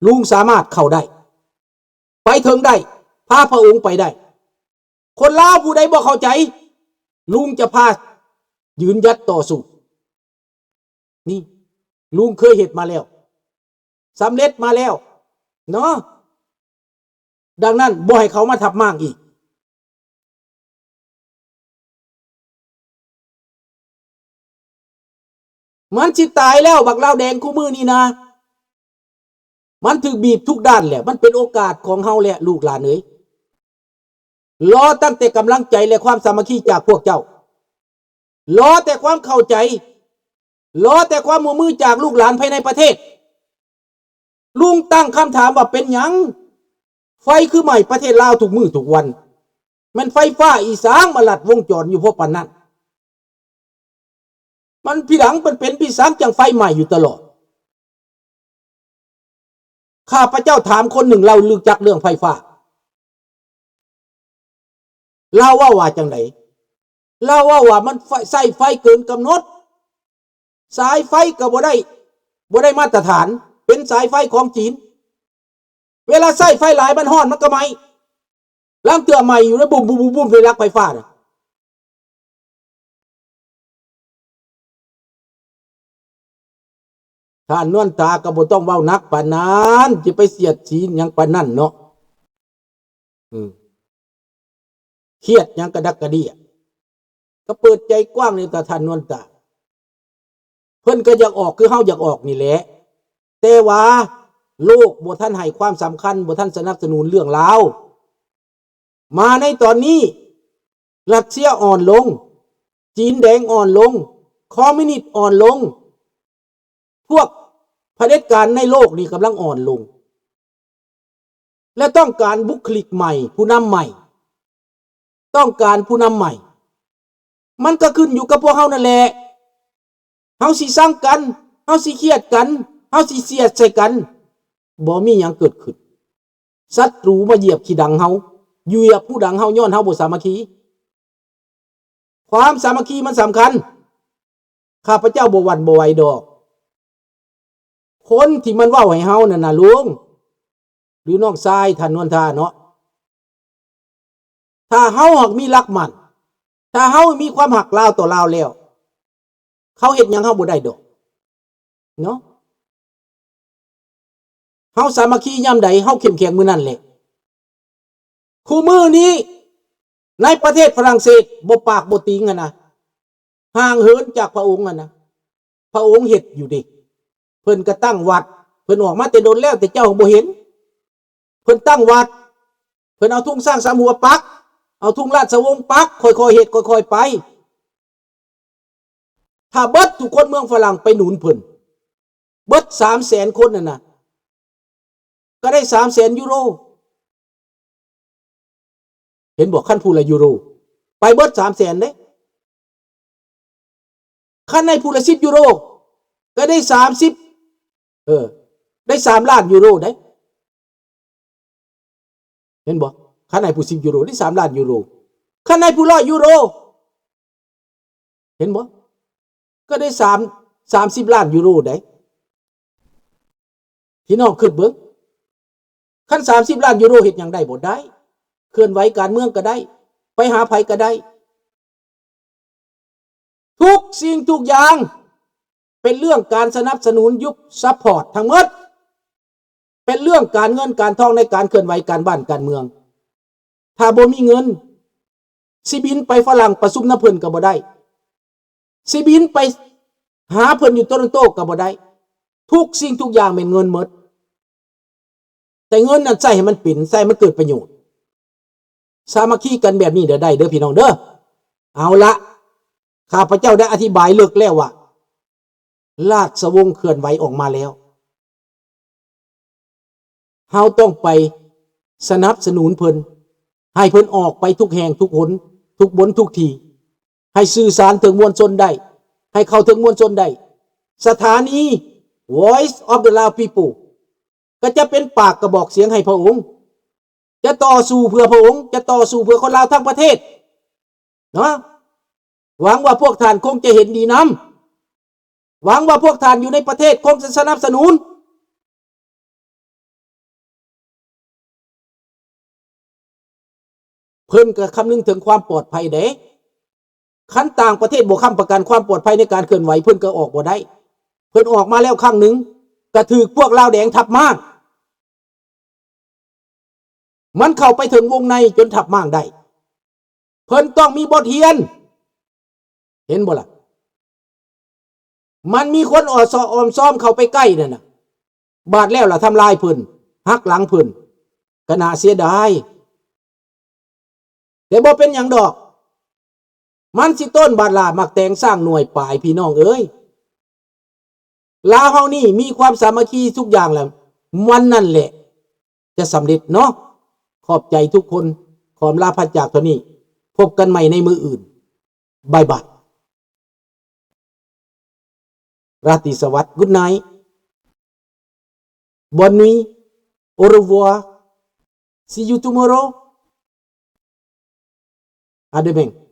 ລຸງສາມາດເຂົ້າໄດ້ ໄປເຖິງໄດ້ ພາພະອົງໄປໄດ້. ຄົນລາວຜູ້ໃດບໍ່ເຂົ້າໃຈ ລຸງຈະພາຢືນຢັດຕໍ່ສູ້. ນີ້ ລຸງເຄີຍເຮັດມາແລ້ວ ສຳເລັດມາແລ້ວເນາະ. ດັ່ງນັ້ນ ບໍ່ໃຫ້ເຂົາມາທັບມ້າງອີກ. ມັນຊິຕາຍແລ້ວ ບັກລາວແດງຄູ່ມື້ນີ້ນະ. ມັນຖືກບີບທຸກດ້ານແລ້ວ. ມັນເປັນໂອກາດຂອງເຮົາແລ້ວ ລູກຫຼານເອີຍ. ລໍຕັ້ງແຕ່ກຳລັງໃຈ ແລະ ຄວາມສາມັກຄີຈາກພວກເຈົ້າ. ລໍແຕ່ຄວາມເຂົ້າໃຈ. ລໍແຕ່ຄວາມຮ່ວມມືຈາກລູກຫຼານພາຍໃນປະເທດ. ລຸງຕັ້ງຄຳຖາມວ່າ ເປັນຫຍັງໄຟຄືໄໝ້ປະເທດລາວທຸກມື້ທຸກວັນ? ແມ່ນໄຟຟ້າອີ່ສາງມາລັດວົງຈອນຢູ່ພໍປານນັ້ນ? ມັນພິດຫຍັງ ມັນເປັນພິສັງຈັ່ງໄຟໄໝ້ຢູ່ຕະຫຼອດ? ຂ້າພະເຈົ້າຖາມຄົນໜຶ່ງ ລາວຮູ້ຈັກເລື່ອງໄຟຟ້າ. ລາວເວົ້າວ່າຈັ່ງໃດ? ລາວເວົ້າວ່າມັນໄຟ ໃຊ້ໄຟເກີນກຳນົດ, ສາຍໄຟກໍບໍ່ໄດ້ ບໍ່ໄດ້ມາດຕະຖານ, ເປັນສາຍໄຟຂອງຈີນ. ເວລາໃຊ້ໄຟຫຼາຍມັນຮ້ອນ ມັນກໍໄໝ້. ລາງເທື່ອໄໝ້ຢູ່ໃນບຸ້ມໆໆ ໃນຫຼັກໄຟຟ້ານະ. ທ່ານນວນຕາກໍບໍ່ຕ້ອງເວົ້າໜັກປານນັ້ນ, ຈະໄປສຽດສີຫຍັງປານນັ້ນເນາະ. ອືມ ຄຽດຫຍັງກະດັກກະເດຍ, ກໍເປີດໃຈກວ້າງແດ່ຕາທ່ານນວນຕາ. ເພິ່ນກໍຢາກອອກຄືເຮົາຢາກອອກນີ້ແຫຼະ, ແຕ່ວ່າໂລກບໍ່ທັນໃຫ້ຄວາມສຳຄັນ, ບໍ່ທັນສະໜັບສະໜູນເລື່ອງລາວ. ມາໃນຕອນນີ້ ຣັດເຊຍອ່ອນລົງ, ຈີນແດງອ່ອນລົງ, ຄອມມິວນິດອ່ອນລົງ, ພວກຜະເດັດການໃນໂລກນີ້ກຳລັງອ່ອນລົງ ແລະ ຕ້ອງການບຸກຄະລິກໃໝ່, ຜູ້ນຳໃໝ່, ຕ້ອງການຜູ້ນຳໃໝ່. ມັນກໍຂຶ້ນຢູ່ກັບພວກເຮົານັ້ນແຫຼະ. ເຮົາຊິຊັງກັນ, ເຮົາຊິຄຽດກັນ, ເຮົາຊິສຽດໃສ່ກັນ, ບໍ່ມີຫຍັງເກີດຂຶ້ນ. ສັດຕູມາຢຽບຂີ້ດັງເຮົາ, ຢຽບຫູດັງເຮົາ, ຍ້ອນເຮົາບໍ່ສາມັກຄີ. ຄວາມສາມັກຄີມັນສຳຄັນ. ຂ້າພະເຈົ້າບໍ່ຫວັ່ນບໍ່ໄຫວດອກ. ຄົນທີ່ມັນເວົ້າໃຫ້ເຮົານັ້ນນະ ລຸງ ຫຼື ນ້ອງຊາຍທ່ານນວນທາເນາະ, ຖ້າເຮົາຫາກມີຫຼັກໝັ້ນ, ຖ້າເຮົາມີຄວາມຮັກລາວຕໍ່ລາວແລ້ວ, ເຂົາເຮັດຫຍັງເຮົາບໍ່ໄດ້ດອກເນາະ. ເຮົາສາມັກຄີຍາມໃດ ເຮົາເຂັ້ມແຂງມື້ນັ້ນແຫຼະ. ຄູ່ມື້ນີ້ໃນປະເທດຝຣັ່ງເສດ ບໍ່ປາກບໍ່ຕິງຫັ້ນນະ, ຫ່າງເຫີນຈາກພະອົງຫັ້ນນະ. ພະອົງເຮັດຢູ່ເດ, ເພິ່ນກໍຕັ້ງວັດ, ເພິ່ນອອກມາແຕ່ດົນແລ້ວ ແຕ່ເຈົ້າບໍ່ເຫັນ. ເພິ່ນຕັ້ງວັດ, ເພິ່ນເອົາທຸງຊ້າງສາມຫົວປັກ, ເອົາທຸງລາຊະວົງປັກ, ຄ່ອຍໆເຮັດ ຄ່ອຍໆໄປ. ຖ້າເບິດທຸກຄົນເມືອງຝຣັ່ງໄປໜູນເພິ່ນ ເບິດສາມແສນຄົນນັ້ນນະ ກໍໄດ້ສາມແສນຢູໂຣ. ເຫັນບໍ່? ຄັນຜູ້ລະຢູໂຣ ໄປເບິດສາມແສນເດ້. ຄັນໃຫ້ຜູ້ລະສິບຢູໂຣ ກໍໄດ້ສາມສິບ, ເອີ ໄດ້ສາມລ້ານຢູໂຣເດ້. ເຫັນບໍ່? ຄັນໃຫ້ຜູ້ສິບຢູໂຣ ໄດ້ສາມລ້ານຢູໂຣ. ຄັນໃຫ້ຜູ້ຮ້ອຍຢູໂຣ ເຫັນບໍ່? ກໍໄດ້ສາມ ສາມສິບລ້ານຢູໂຣໄດ໋. ພີ່ນ້ອງຄິດເບິ່ງ, ຄັນສາມສິບລ້ານຢູໂຣເຮັດຫຍັງໄດ້ບໍ່? ໄດ້. ເຄື່ອນໄຫວການເມືອງກໍໄດ້, ໄປຫາໃຜກໍໄດ້. ທຸກສິ່ງທຸກຢ່າງເປັນເລື່ອງການສະໜັບສະໜູນ ຍຸບ ຊັບພອດທັງໝົດ, ເປັນເລື່ອງການເງິນການທອງໃນການເຄື່ອນໄຫວການບ້ານການເມືອງ. ຖ້າບໍ່ມີເງິນ ຊິບິນໄປຝຣັ່ງປະຊຸມນຳເພິ່ນກໍບໍ່ໄດ້, ຊິບິນໄປຫາເພິ່ນຢູ່ໂຕຣອນໂຕກໍບໍ່ໄດ້. ທຸກສິ່ງທຸກຢ່າງແມ່ນເງິນໝົດ. ແຕ່ເງິນນັ້ນໃຊ້ໃຫ້ມັນເປັນ, ໃຊ້ໃຫ້ມັນເກີດປະໂຫຍດ. ສາມັກຄີກັນແບບນີ້ເດີ ໄດ້ເດີພີ່ນ້ອງເດີ. ເອົາລະ, ຂ້າພະເຈົ້າໄດ້ອະທິບາຍເລິກແລ້ວວ່າ ລາຊະວົງເຄື່ອນໄຫວອອກມາແລ້ວ. ເຮົາຕ້ອງໄປສະໜັບສະໜູນເພິ່ນ, ໃຫ້ເພິ່ນອອກໄປທຸກແຫ່ງທຸກຫົນ, ທຸກບ່ອນທຸກທີ່, ໃຫ້ສື່ສານເຖິງມວນຊົນໄດ້, ໃຫ້ເຂົ້າເຖິງມວນຊົນໄດ້. ສະຖານີ Voice of the Lao People ກໍຈະເປັນປາກກະບອກສຽງໃຫ້ພະອົງ, ຈະຕໍ່ສູ້ເພື່ອພະອົງ, ຈະຕໍ່ສູ້ເພື່ອຄົນລາວທັງປະເທດເນາະ. ຫວັງວ່າພວກທ່ານຄົງຈະເຫັນດີນຳ. ຫວັງວ່າພວກທ່ານຢູ່ໃນປະເທດຄົງຈະສະໜັບສະໜູນ. ເພິ່ນກໍຄຳນຶງເຖິງຄວາມປອດໄພເດ້. ຄັນຕ່າງປະເທດບໍ່ຄ້ຳປະກັນຄວາມປອດໄພໃນການເຄື່ອນໄຫວ ເພິ່ນກໍອອກບໍ່ໄດ້. ເພິ່ນອອກມາແລ້ວຄັ້ງໜຶ່ງ ກໍຖືກພວກລາວແດງທັບມ້າງ. ມັນເຂົ້າໄປເຖິງວົງໃນຈົນທັບມ້າງໄດ້. ເພິ່ນຕ້ອງມີບົດຮຽນ. ເຫັນບໍ່ລະ? ມັນມີຄົນອອຊ- ອ້ອມຊອມເຂົ້າໄປໃກ້ນັ້ນນະ. ບາດແລ້ວລະທຳລາຍເພິ່ນ, ຫັກຫຼັງເພິ່ນ. ກໍໜ້າເສຍດາຍ. ແຕ່ບໍ່ເປັນຫຍັງດອກ. ມັນຊິຕົ້ນບາດຫຼ້າໝາກແຕງສ້າງໜ່ວຍປາຍ ພີ່ນ້ອງເອີຍ. ລາວເຮົານີ້ມີຄວາມສາມັກຄີທຸກຢ່າງແລ້ວ ວັນນັ້ນແຫຼະຈະສຳເລັດເນາະ. ຂອບໃຈທຸກຄົນ. ຂໍອຳລາພາກຈາກເທົ່ານີ້. ພົບກັນໃໝ່ໃນມື້ອື່ນ. ບາຍບາຍ. ລາຕີສະຫວັດ. Good night. Bonne nuit. Au revoir. See you tomorrow. À demain.